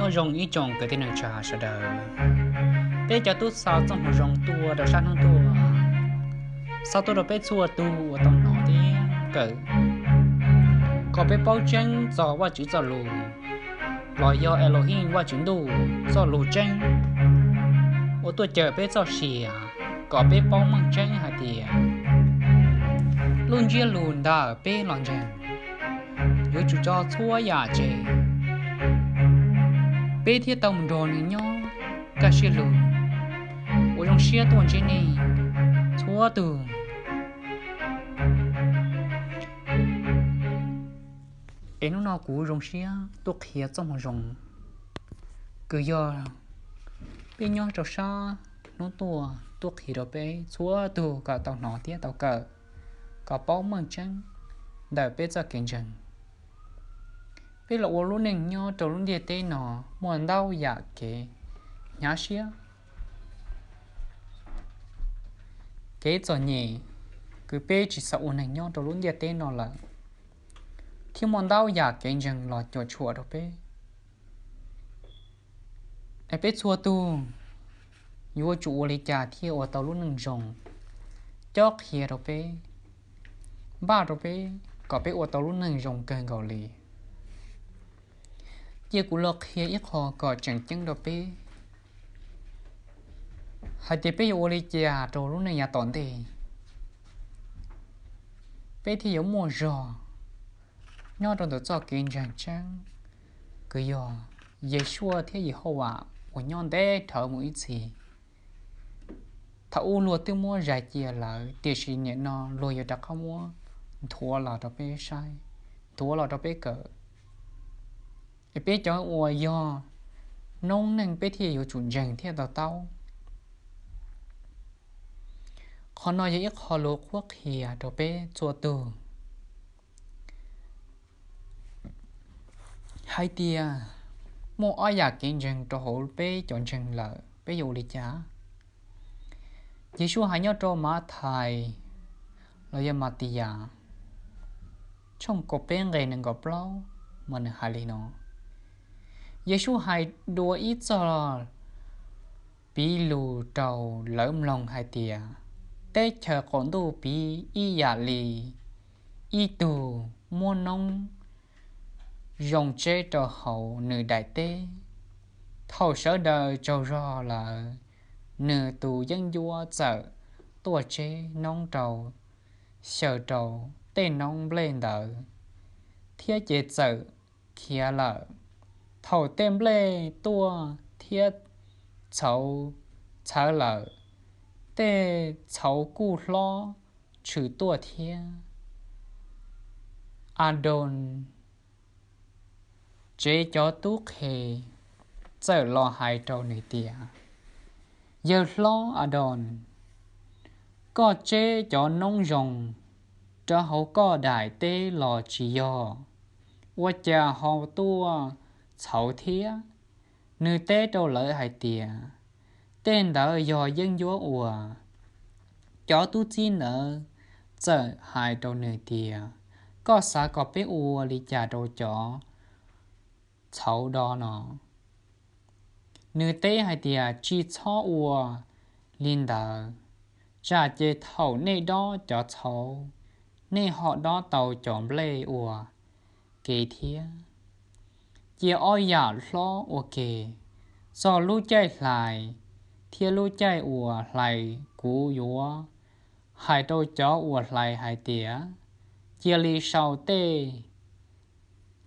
Nyob zoo ib tsoom kwv tij neej tsa sawv daws, peb cov tub xa txoj moo zoo tuaj rau sab hnub tuaj, xa tuaj rau peb txhua tus uas tau hnov thiab kawm, kom peb paub tseeb txog Vajtswv txoj lus, los yog Elohim Vajtswv ntuj txoj lus tseeb uas tuaj cawm peb txoj sia, kom peb paub meej tseeb hais tias lub ntsiab lus ntawm peb los ntseeg yuav tsum tso txhua yam tseg, peb thiaj tau mus nrog nws nyob kaj siab lug. Ua zoo siab tuaj ntsib nej txhua tus. Es hnub no kuv zoo siab tuaj qhia txoj moo zoo kws yog peb nyob rau sab hnub tuaj tuaj qhia rau peb txhua tug kom tau hnov thiab tau kawm, kom paub meej tseeb ntawm peb txoj kev ntseeg. Peb los ua lub neej nyob rau lub ntiaj teb no muaj ntau yam kev hnyav siab, kev txom nyem, kws peb tsis xav ua neeg nyob rau lub ntiaj teb no lawm, thiab muaj ntau yam kev ntseeg los cuam tshuam rau peb. Es peb txhua tug yuav tsum ua li cas thiaj ua tau lub neej zoo, cob qhia rau peb, npaj rau peb kom peb ua tau lub neej zoo kawg nkaus li. Cia kuv los qhia ib qho kom tseem ceeb rau peb hais tias peb yuav ua li cas rau lub neej yav tom ntej, peb thiaj yuav muaj zog nyob rau ntawm txoj kev ntseeg tseeb, kws yog Yeshua thiab Yehauvas uas nyob ntev dhawv mus ib txhis. Thaum ub luag twb muab zais cia lawm, tiam sis nim no luag yuav rov qab muab nthuav los rau peb saib, nthuav los rau peb kawm. Es peb cov uas yog noob neej peb thiaj yuav tsum ntseeg thiaj to taub. Qhov no yog ib qho lus qhuab qhia rau peb txhua tug hais tias muaj ob yam kev ntseeg rau hauv peb cov ntseeg lawm, peb yuav ua li cas? Yeshua hais nyob rau Mathais los yog Matiyas tshooj kaum peb nqe nees nkaum plaub mas nws hais li no: Yeshua hais dua ib txoj piv lus rau lawv mloog hais tias, teb chaws qaum ntuj piv ib yam li ib tug muab noob zoo tseb rau hauv nws daim teb. Thaum sawv daws tsaug zog lawm, nws tus yeeb ncuab txawm tuaj tseb noob rau, xyaw rau tej noob nplej ntawd, thiab ces txawm khiav lawm. Thaum tej nplej tuaj thiab txhawv lawm, tej txhauv kuj hlob tshwm tuaj thiab. Adoos tsev cov tub qhe txawm los hais rau nws tias, Yawg hlob Adoos, koj tseb cov noob zoo rau hauv koj daim teb los tsis yog? Ua cas ho tuaj txhawv thiab? Nws teb rau lawv hais tias, Tej ntawd yog yeeb ncuab ua. Cov tub txib ntawd txawm hais rau nws tias, Koj xav kom peb ua li cas rau cov txhauv do no? Nws teb hais tias, Tsis txhob ua li ntawd, tsam ces thaum nej dob cov txhauv, nej ho dob tau cov nplej ua ke thiab. Cia ob yam hlob ua ke. Txog lub caij hlais thiab lub caij uas hlais kuv yuav hais rau cov uas hlais hais tias, Cia li sau tej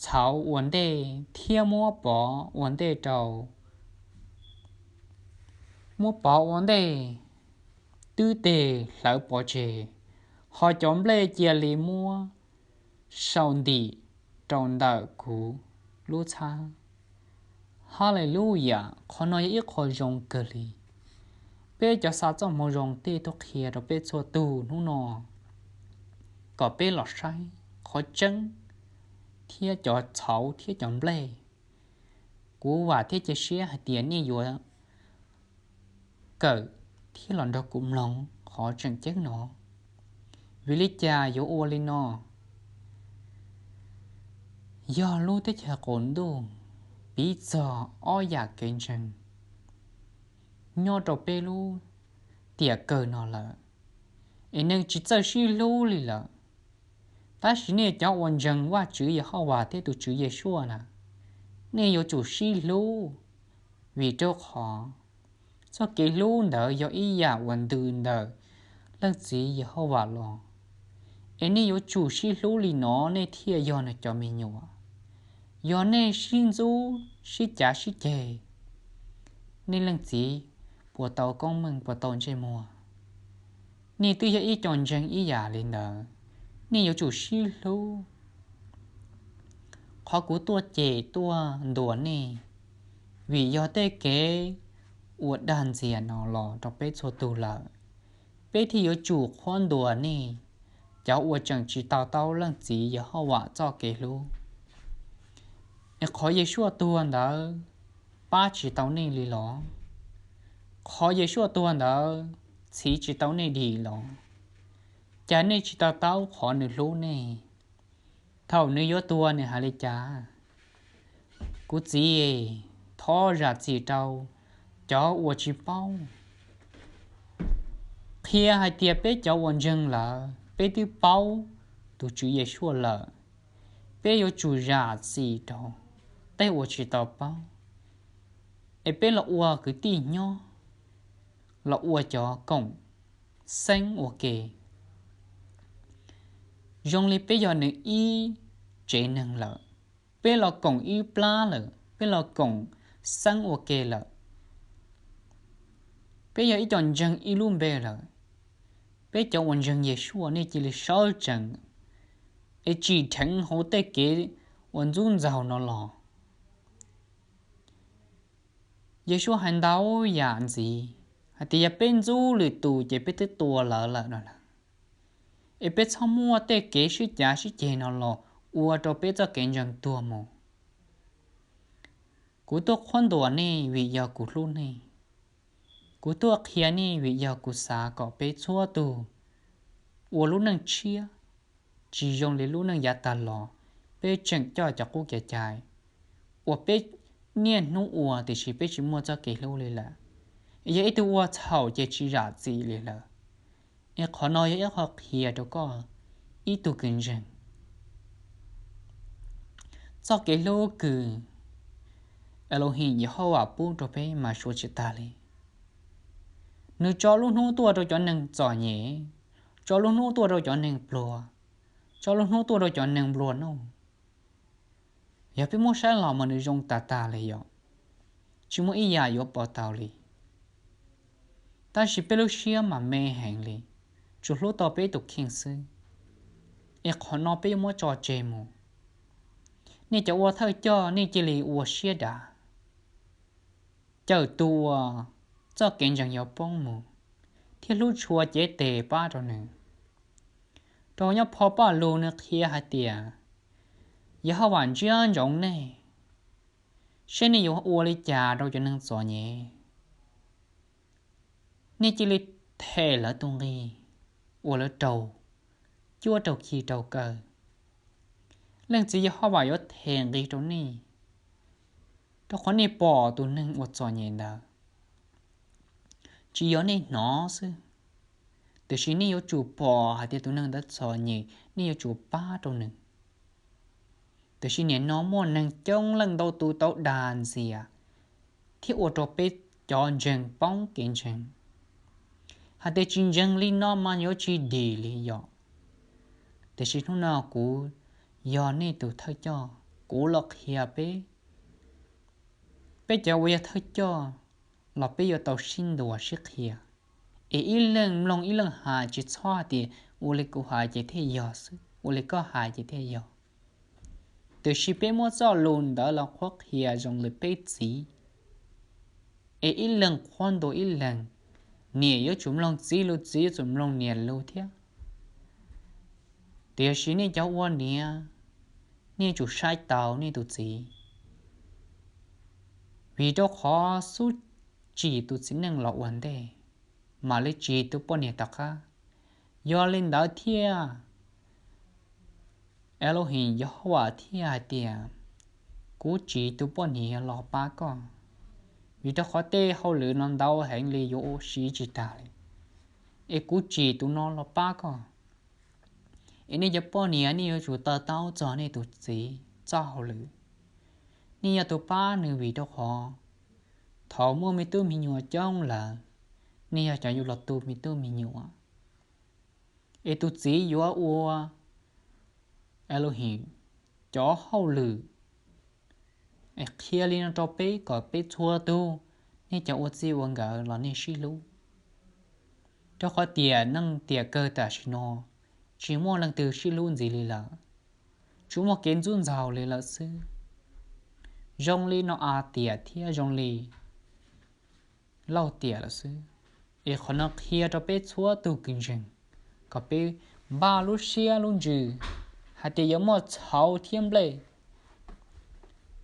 txhauv ua ntej thiab muab pov ua ntej rau muab pov ua ntej, twb tes hlawv pov tseg, ho cov nplej cia li muab sau ntim rau ntawm kuv lub txhab. Haleluyas, qhov no yog ib qho zoo kawg li. Peb cov xa txoj moo zoo tej tuaj qhia rau peb txhua tug hnub no kom peb los saib qhov tseeb thiab cov txhauv thiab cov nplej. Kuv vam thiab cia siab hais tias nej yuav kawm thiab los nrog kuv mloog qhov tseem ceeb no. Vim li cas yuav ua li no? Yog lub teb chaws qaum ntuj piv txog ob yam kev ntseeg nyob rau peb lub tiam kawg no lawm, es neeg tsis txawj sib hlub li lawm. Tab sis nej cov uas ntseeg Vajtswv Yehauvas thiab tus Tswv Yesuas na, nej yuav tsum sib hlub, vim rau qhov txoj kev hlub ntawd yog ib yam uas ntws ntawm Leej Txiv Yehauvas los. Es nej yuav tsum sib hlub li no nej thiaj yog nws cov me nyuam. Yog nej sib ntxub sib cav sib ceg, nej Leej Txiv puas tau koob meej puas tau ntsej muag? Nej twb yog ib co ntseeg ib yam li ntawd, nej yuav tsum sib hlub. Qhov kuv tuaj cem tuaj ntuas nej, vim yog tej kev ua dag ntxias no los rau peb txhua tus lawm, peb thiaj yuav tsum qhuab ntuas nej cov uas tseem tsis to taub Leej Txiv Yehauvas txoj kev hlub. Es qhov Yesuas tuag ntawd pab tsis tau nej li los? Qhov Yesuas tuag ntawd txhiv tsis tau nej dim los? Cas nej tsis to taub qhov nws hlub nej? Thaum nws yuav tuag nws hais li cas? Kuv Txiv, thov zam txim rau cov uas tsis paub. Qhia hais tias peb cov uas ntseeg lawm peb twb paub tus Tswv Yesuas lawm, peb yuav tsum zam txim rau tej uas tsis tau paub, es peb los ua kwv tij nyob, los ua cov koom xeeb ua ke, zoo li peb yog nws ib tsev neeg lawm, peb los koom ib plab lawm, peb los koom xeeb ua ke lawm. Peb yog ib co ntseeg ib lub npe lawm. Peb cov uas ntseeg Yesuas nej cia li sawv tsees es tsim dheev hauv tej kev uas ntxub ntxaug no los. Yesuas hais ntau yam ntxiv hais tias yog peb ntxub lwm tus ces peb twb tua lawv lawm no na. Es peb txhob muaj tej kev sib cav sib ceg no los ua rau peb txoj kev ntseeg tuag mus. Kuv tuaj qhuab ntuas nej vim yog kuv hlub nej. Kuv tuaj qhia nej vim yog kuv xav kom peb txhua tus ua lub neej tshiab, tsis zoo li lub neej yav tag los peb tseem coj cov qub kev cai uas peb niaj hnub ua tiam sis peb tsis muaj txoj kev hlub li lawm. Yog ib tug ua txhaum ces tsis zam txim li lawm. Es qhov no yog ib qho qhia rau koj ib tug kws ntseeg. Txoj kev hlub kws Elohim Yehauvas pub rau peb mas suav tsis tag li. Nws tso lub hnub tuaj rau cov neeg txom nyem, tso lub hnub tuaj rau cov neeg pluag, tso lub hnub tuaj rau cov neeg nplua nuj. Yog peb muab saib los mas nws zoo tas tas li yom, tsis muaj ib yam yuav pom tau li. Tab sis peb lub siab mas me heev li, tsuas hlub tau peb tus kheej xwb. Es qhov no peb yuav muab tso tseg mus. Nej cov ua thawj coj nej cia li ua siab dav, cawm tus uas txoj kev ntseeg yuav poob mus, thiab hlub tshua cev tes pab rau nws. Rau nyob phau Paj Lug nws qhia hais tias, Yehauvas ntsia ntsoov nej, saib nej yuav ua li cas rau cov neeg txom nyem. Nej cia li them lawv tus nqi uas lawv raug cuab raug khi raug kaw. Leej Txiv Yehauvas yuav them nqi rau nej, rau qhov nej pom tus neeg uas txom nyem ntawd. Tsis yog nej hnov xwb, tiam sis nej yuav tsum pom hais tias tus neeg ntawd txom nyem, nej yuav tsum pab rau nws. Tiam sis nim no muaj neeg coob leej ntau tus tau dag ntxias thiab ua rau peb cov ntseeg poob kev ntseeg, hais tias tsis ntseeg li no mas yuav tsis dim li yom. Tiam sis hnub no kuv yog nej tus thawj coj, kuv los qhia peb. Peb cov uas yog thawj coj los peb yuav tau sib ntuas sib qhia, es ib leeg mloog ib leeg hais, tsis txhob hais tias ua li kuv hais ces thiaj yog xwb, ua li koj hais ces thiaj yog. Tiam sis peb muab txoj lus ntawd los qhuab qhia zoo li peb txiv, es ib leeg qhuab ntuas ib leeg. Niam yuav tsum mloog txiv lus, txiv yuav tsum mloog niam lus thiab. Tiam sis nej cov ua niam, nej yuav tsum saib taus nej tus txiv, vim rau qhov xub tsim tus txiv neej los ua ntej, mam li tsim tus poj niam tom qab. Yog li ntawd thiaj Elohim Yehauvas thiaj hais tias, Kuv tsim tus poj niam los pab koj, vim rau qhov tej hauj lwm no ntau heev li yuav ua siv tsis tag li, es kuv tsim tus no los pab koj. Es nej cov poj niam nej yuav tsum to taub txog nej tus txiv txoj hauj lwm. Nej yog tus pab nws vim rau qhov thaum muaj me tub me nyuam coob lawm, nej yog cov yuav los tu me tub me nyuam. Es tus txiv yuav ua Elohim cov hauj lwm. Es qhia li no rau peb kom peb txhua tug, nej cov ua txij ua nkawm los nej sib hlub. Rau qhov tiam neej tiam kawg tam sim no tsis muaj leej twg sib hlub ntxiv li lawm, tsuas muaj kev ntxub ntxaug li lawm xwb. Zoo li no a tiam thiab zoo li lauj tiam lawm xwb. Es qhov no qhia rau peb txhua tug kwv ntseeg kom peb npaj lub siab lub ntsws hais tias yuav muaj txhauv thiab nplej.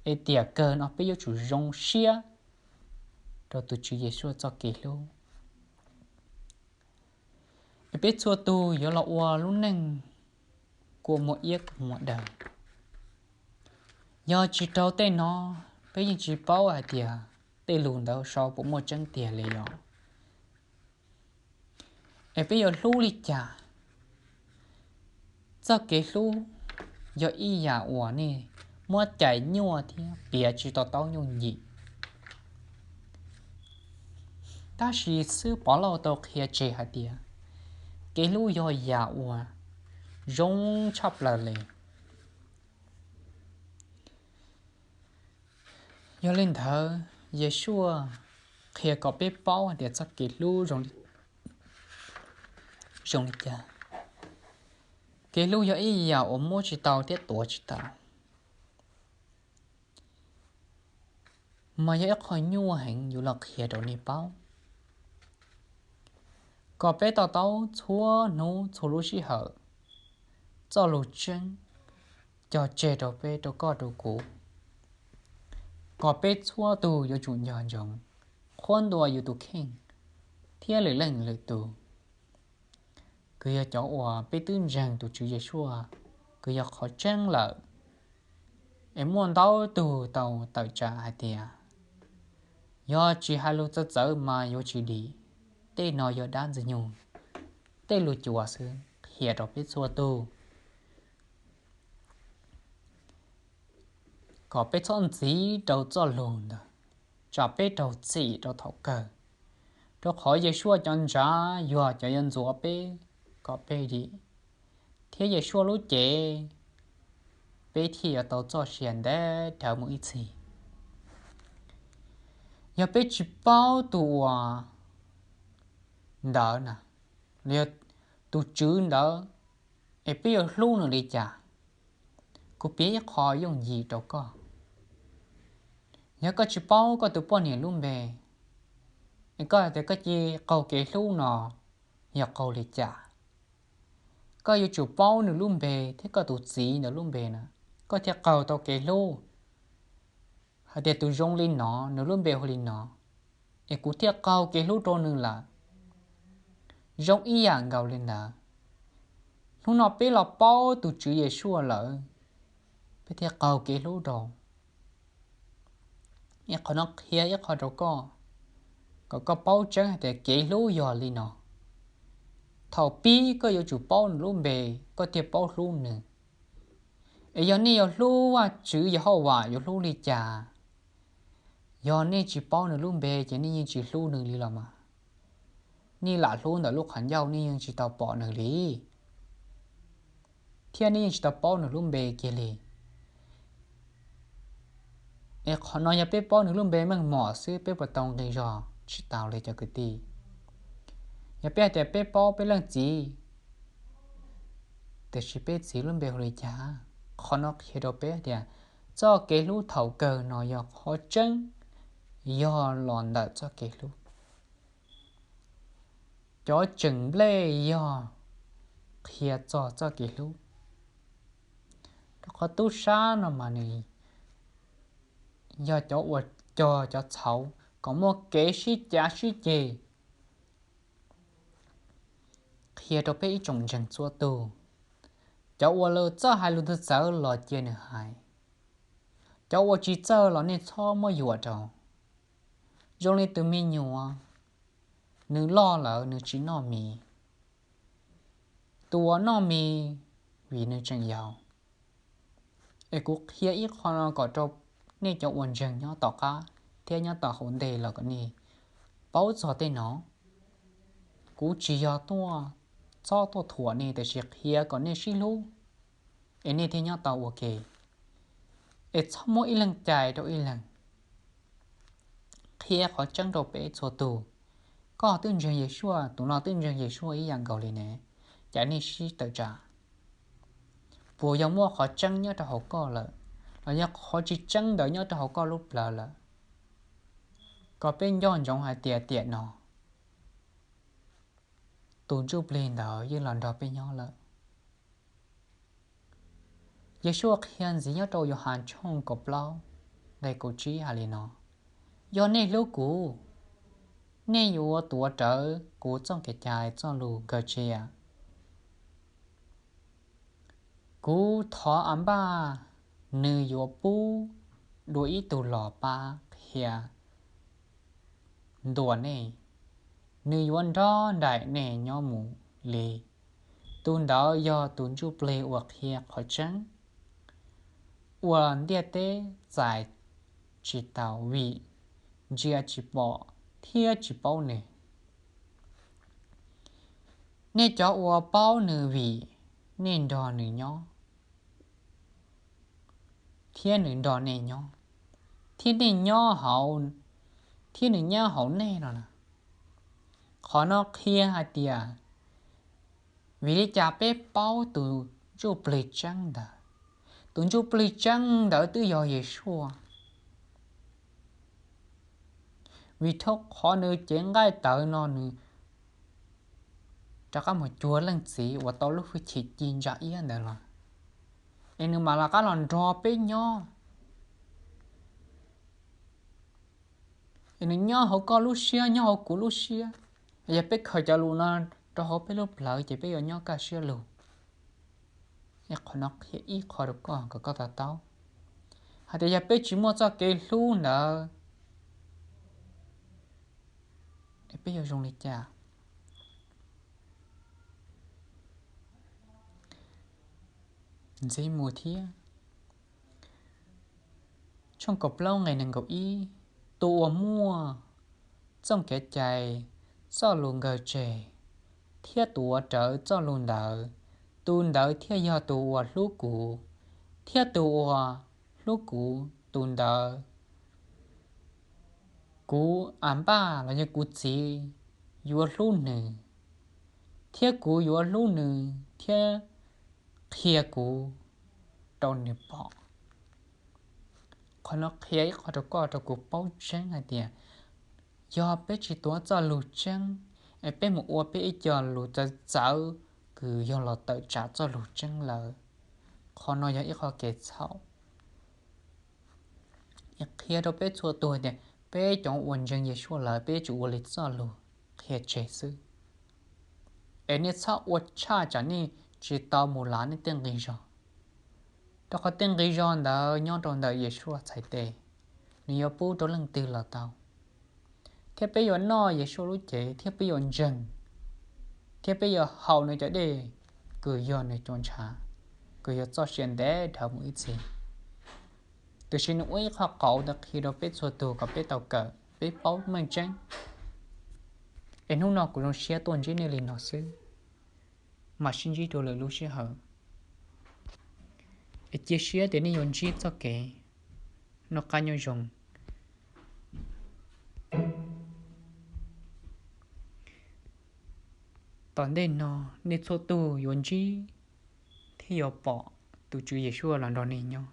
Es tiam kawg no peb yuav tsum zoo siab rau tus Tswv Yeshua txoj kev hlub. Es peb txhua tug yuav los ua lub neej kua muag iab kua muag daw. Yog tsis raug tej no, peb yeej tsis paub hais tias tej lus ntawd sau puas muaj tseeb tiag li os. Es peb yuav hlub li cas? Txoj kev hlub yog ib yam uas nej muab cais nyuaj thiab piav tsis to taub yooj yim. Tab sis xib hwb Pov Lauj tau qhia tseg hais tias kev hlub yog yam uas zoo tshaj plaws li. Yog li ntawd Yeshua qhia kom peb paub hais tias txoj kev hlub zoo li cas. Kev hlub yog ib yam uas muab tsis tau thiab tuav tsis tau, mas yog ib qho nyuaj heev yuav los qhia rau nej paub, kom peb to taub txhua hnub txhua lub sij hawm txoj lus tseeb cog tseg rau peb, rau koj rau kuv, kom peb txhua tus yuav tsum nco ntsoov qhuab ntuas yus tus kheej thiab lwm leej lwm tus. Kws yog cov uas peb twb ntseeg tus Tswv Yeshua kws yog qhov tseeb lawm. Es muaj ntau tug tau tawm tsam hais tias yog tsis hais lus txawv txawv mas yuav tsis dim. Tej no yog dab Ntxwg Nyoog tej lus cuav xwb qhia rau peb txhua tug kom peb txhob ntxiv rau txoj lus ntawd, tsam peb raug txim rau thaum kawg. Rau qhov Yeshua cov ntsav yog cov yuav ntxuav peb kom peb dim, thiab Yeshua lub cev peb thiaj yuav tau txoj sia ntev dhawv mus ib txhis. Yog peb tsis paub tus uas ntawd na, los yog tus Tswv ntawd, es peb yuav hlub nws li cas? Kuv piav ib qho yooj yim rau koj. Yog koj tsis paub koj tus poj niam lub npe, es koj hais tias koj cia li qaug kev hlub no yog qaug li cas? Koj yuav tsum paub nws lub npe thiab koj tus txiv ntawd lub npe na, koj thiaj qaug tau kev hlub. Hais tias tus zoo li no, nws lub npe hu li no, es kuv thiaj qaug kev hlub rau nws lawm. Zoo ib yam nkaus li ntawd, hnub no peb los paub tus Tswv Yeshua lawm, peb thiaj qaug kev hlub rau. Ib qho no qhia ib qho rau koj, kom koj paub tseeb hais tias kev hlub yog li no. Thaum pib koj yuav tsum paub nws lub npe, koj thiaj paub hlub nws. Es yog nej yuav hlub Vajtswv Yehauvas yuav hlub li cas? Yog nej tsis paub nws lub npe ces nej yeej tsis hlub nws li los mas. Nej lam hlub ntawm lub qhov ncauj, nej yeej tsis tau pom nws li, thiab nej yeej tsis tau paub nws lub npe kiag li. Es qhov no yog peb paub nws lub npe meej mom xwb, peb puas tau nqi zog? Tsis tau li cov kwv tij. Yog peb hais tias peb paub peb leej txiv, tiam sis peb txiv lub npe hu li cas? Qhov no qhia rau peb tias txoj kev hlub thaum kawg no yog qhov tseeb, yog los ntawm txoj kev hlub. Cov tseem nplej yog qhia txog txoj kev hlub. Rau qhov tub sab no mas nws yog cov uas cog cov txhauv kom muaj kev sib cav sib ceg. Qhia rau peb ib tsoom ntseeg txhua tus, cov uas lawv txawj hais lus txawv txawv los cia nws hais, Cov uas tsis txawj los nej txhob muab yuam rau. Zoo li tus me nyuam, nws loj lawm nws tsis noj mis, tus uas noj mis vim nws tseem yau. Es kuv qhia ib qho no kom rau nej cov uas ntseeg nyob tom qab thiab nyob tom hauv ntej los kom nej paub txog tej no. Kuv tsis yog tuaj txhob tuaj thuam nej, tiam sis qhia kom nej sib hlub, es nej thiaj nyob tau ua ke. Es txhob muab ib leeg cais rau ib leeg. Qhia qhov tseeb rau peb txhua tus. Koj twb ntseeg Yeshua, tus no twb ntseeg Yeshua ib yam nkaus li ne, cas nej sib tawm tsam? Puas yog muaj qhov tseeb nyob rau hauv koj lawm, los yog qhov tsis tseeb ntawd nyob rau hauv koj lub plawv lawm? Kom peb nco ntsoov hais tias tiam no tus ntsuj plig ntawd yeej los nrog peb nyob lawm. Yeshua qhia ntxiv nyob rau Yauhas tshooj kaum plaub nqe kaum tsib hais li no: Yog nej hlub kuv, nej yuav tuav rawv kuv txoj kev cai txoj lus nkawd tsev. Kuv thov A Npaj, nws yuav pub dua ib tug los pab qhia ntuas nej, nws yuav nrog nraim nej nyob mus li. Tus ntawd yog tus ntsuj plig uas qhia qhov tseeb, uas ntiaj teb txais tsis tau vim ntsia tsis pom thiab tsis paub nws. Nej cov uas paub nws vim nej nrog nws nyob, thiab nws nrog nej nyob, thiab nej nyob hauv, thiab nws nyob hauv nej no na. Qhov no qhia hais tias vim li cas peb paub tus ntsuj plig tseeb ntawd? Tus ntsuj plig tseeb ntawd twb yog Yeshua. Vim rau qhov nws cev nqaij tawv no nws rov qab mus cuag leej txiv uas tau lub hwj chim ci ntsa iab ntawd los, es nws mam rov qab los nrog peb nyob. Es nws nyob hauv koj lub siab, nyob hauv kuv lub siab. Yog peb khaws cov lus no rau hauv peb lub plawv ces peb yuav nyob kaj siab lug. Qhov no qhia ib qho rau koj kom koj to taub hais tias yog peb tsis muaj txoj kev hlub ntawd, peb yuav zoo li cas? Ntxiv mus thiab, tshooj kaum plaub nqe nees nkaum ib: Tus uas muaj txoj kev cai txoj lus nkawd tseg thiab tuav rawv txoj lus ntawd, tus ntawd thiaj yog tus uas hlub kuv, thiab tus uas hlub kuv, tus ntawd kuv A Npaj los yog kuv Txiv yuav hlub nws, thiab kuv yuav hlub nws thiab qhia kuv rau nws pom. Qhov no qhia ib qho rau koj rau kuv paub tseeb hais tias yog peb tsis tuav txoj lus tseeb, es peb mus ua peb ib co lus txawv txawv kws yog los tawm tsam txoj lus tseeb lawm, qhov no yog ib qho kev txhaum. Qhia rau peb txhua tus tias peb cov uas ntseeg Yeshua lawm peb yuav tsum ua li txoj lus qhia tseg xwb. Es nej txhob ua tshaj tsam nej tsis tau mus lav nej tej nqi zog, rau qhov tej nqi zog ntawd nyob rau ntawm Yeshua txhais tes, nws yuav pub rau leej twg los tau. Thiab peb yuav noj Yeshua lub cev thiab peb yuav ntseeg, thiab peb yuav haus nws cov dej kws yog nws cov ntshav, kws yog txoj sia ntev dhawv mus ib txhis. Tiam sis nws ua ib qho qauv ntawd qhia rau peb txhua tus kom peb tau kawm peb paub meej tseeb. Es hnub no kuv zoo siab tuaj ntsib nej li no xwb, mam sib ntsib dua lwm lub sij hawm. Es cia siab tias nej yuav ntsib txoj kev noj qab nyob zoo. Tom ntej no nej txhua tus yuav ntsib thiab yuav pom tus Tswv Yeshua los nrog nej nyob.